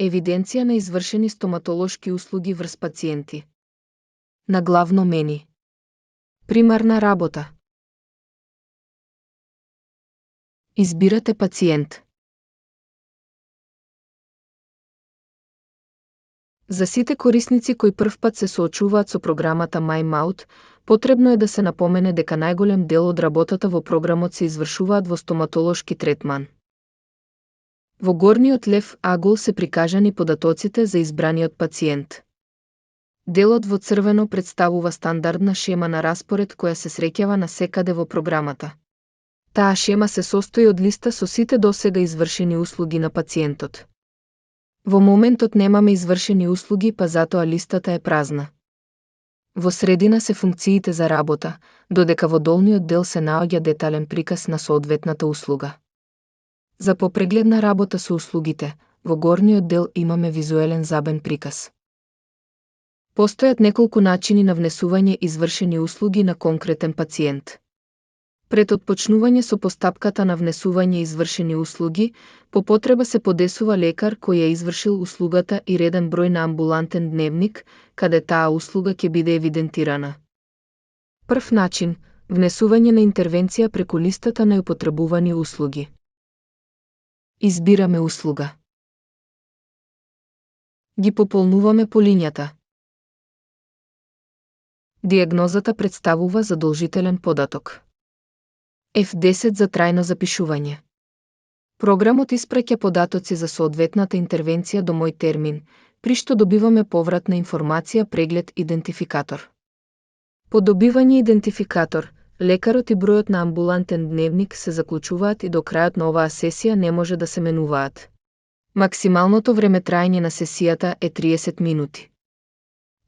Евиденција на извршени стоматолошки услуги врз пациенти. На главно мени. Примарна работа. Избирате пациент. За сите корисници кои првпат се соочуваат со програмата MyMouth, потребно е да се напомене дека најголем дел од работата во програмот се извршуваат во стоматолошки третман. Во горниот лев агол се прикажани податоците за избраниот пациент. Делот во црвено представува стандардна шема на распоред која се среќава на секаде во програмата. Таа шема се состои од листа со сите досега извршени услуги на пациентот. Во моментот немаме извршени услуги, па затоа листата е празна. Во средина се функциите за работа, додека во долниот дел се наоѓа детален приказ на соодветната услуга. За попрегледна работа со услугите, во горниот дел имаме визуелен забен приказ. Постојат неколку начини на внесување извршени услуги на конкретен пациент. Пред отпочнување со постапката на внесување извршени услуги, по потреба се подесува лекар кој е извршил услугата и реден број на амбулантен дневник, каде таа услуга ќе биде евидентирана. Прв начин – внесување на интервенција преку листата на употребувани услуги. Избираме услуга. Ги пополнуваме полињата. Диагнозата представува задолжителен податок. F10 за трајно запишување. Програмот испраќа податоци за соодветната интервенција до мој термин, при што добиваме повратна информација преглед идентификатор. По добивање идентификатор, лекарот и бројот на амбулантен дневник се заклучуваат и до крајот на оваа сесија не може да се менуваат. Максималното време траење на сесијата е 30 минути.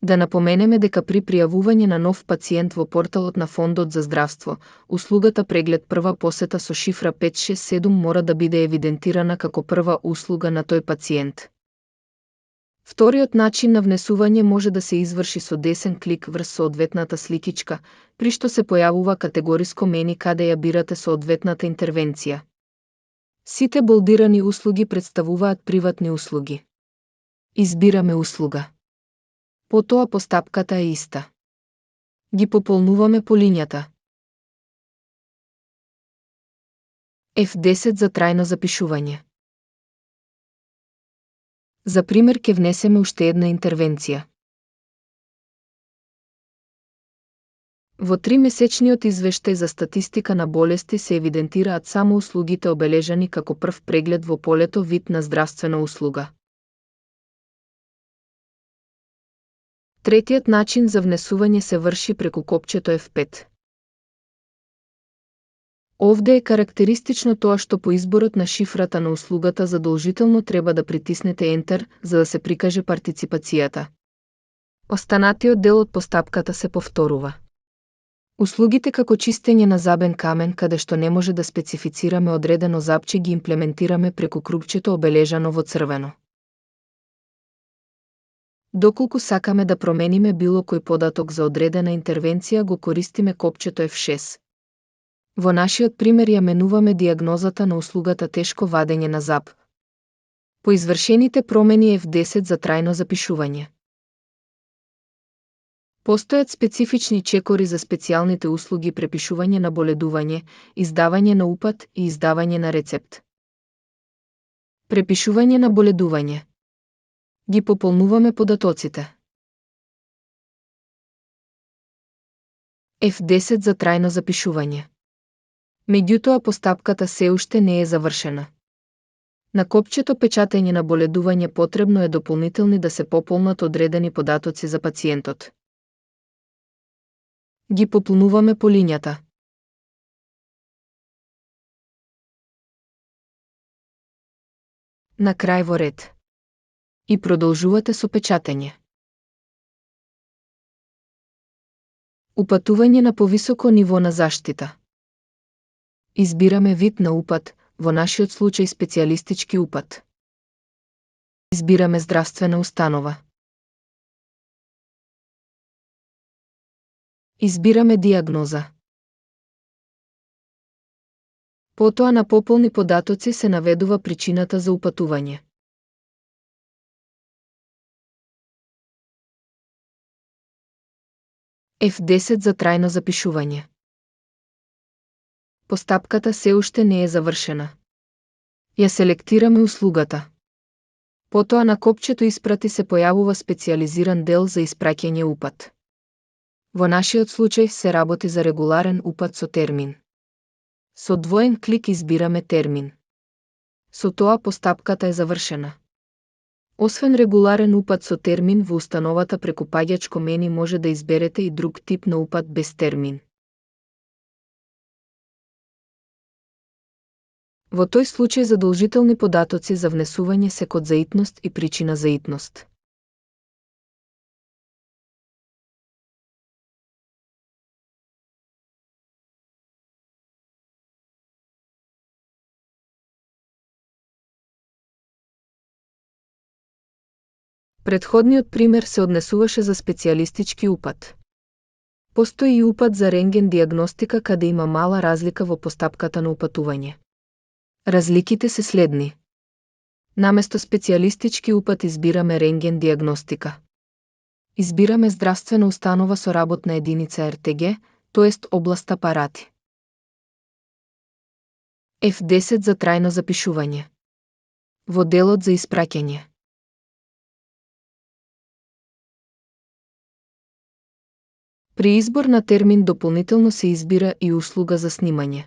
Да напоменеме дека при пријавување на нов пациент во порталот на Фондот за здравство, услугата преглед прва посета со шифра 567 мора да биде евидентирана како прва услуга на тој пациент. Вториот начин на внесување може да се изврши со десен клик врз соодветната сликичка, при што се појавува категориско мени каде ја бирате соодветната интервенција. Сите болдирани услуги представуваат приватни услуги. Избираме услуга. Потоа постапката е иста. Ги пополнуваме полињата. F10 за трајно запишување. За пример ќе внесеме уште една интервенција. Во 3-месечниот извештај за статистика на болести се евидентираат само услугите обележани како прв преглед во полето вид на здравствена услуга. Третиот начин за внесување се врши преку копчето F5. Овде е карактеристично тоа што по изборот на шифрата на услугата задолжително треба да притиснете Enter за да се прикаже партиципацијата. Останатиот дел од постапката се повторува. Услугите како чистење на забен камен каде што не може да специфицираме одредено запче ги имплементираме преку крупчето обележано во црвено. Доколку сакаме да промениме било кој податок за одредена интервенција го користиме копчето F6. Во нашиот пример ја менуваме диагнозата на услугата тешко вадење на зап. По извршените промени F10 за трајно запишување. Постојат специфични чекори за специјалните услуги препишување на боледување, издавање на упат и издавање на рецепт. Препишување на боледување. Ги пополнуваме податоците. F10 за трајно запишување. Меѓутоа постапката се уште не е завршена. На копчето печатење на боледување потребно е дополнителни да се пополнат одредени податоци за пациентот. Ги пополнуваме полињата. На крај во ред. И продолжувате со печатење. Упатување на повисоко ниво на заштита. Избираме вид на упат, во нашиот случај специјалистички упат. Избираме здравствена установа. Избираме диагноза. Потоа на пополни податоци се наведува причината за упатување. F10 за трајно запишување. Постапката се уште не е завршена. Ја селектираме услугата. Потоа на копчето испрати се појавува специјализиран дел за испраќање упат. Во нашиот случај се работи за регуларен упат со термин. Со двоен клик избираме термин. Со тоа постапката е завршена. Освен регуларен упат со термин, во установата преку паѓачко мени може да изберете и друг тип на упат без термин. Во тој случај задолжителни податоци за внесување се код заитност и причина заитност. Предходниот пример се однесуваше за специјалистички упат. Постои и упат за рентген диагностика каде има мала разлика во постапката на упатување. Разликите се следни. Наместо специјалистички упат избираме рентген диагностика. Избираме здравствена установа со работна единица РТГ, тоест област апарати. F10 за трајно запишување. Во делот за испраќање. При избор на термин дополнително се избира и услуга за снимање.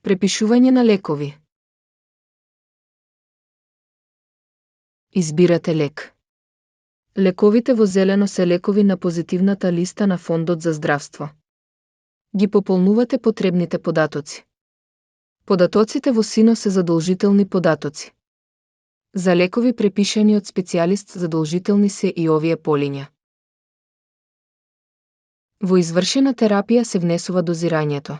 Препишување на лекови. Избирате лек. Лековите во зелено се лекови на позитивната листа на Фондот за здравство. Ги пополнувате потребните податоци. Податоците во сино се задолжителни податоци. За лекови препишани од специјалист задолжителни се и овие полиња. Во извршена терапија се внесува дозирањето.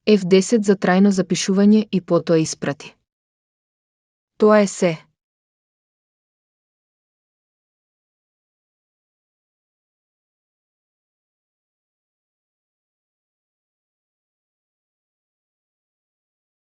F10 за трајно запишување и потоа испрати. Тоа е се.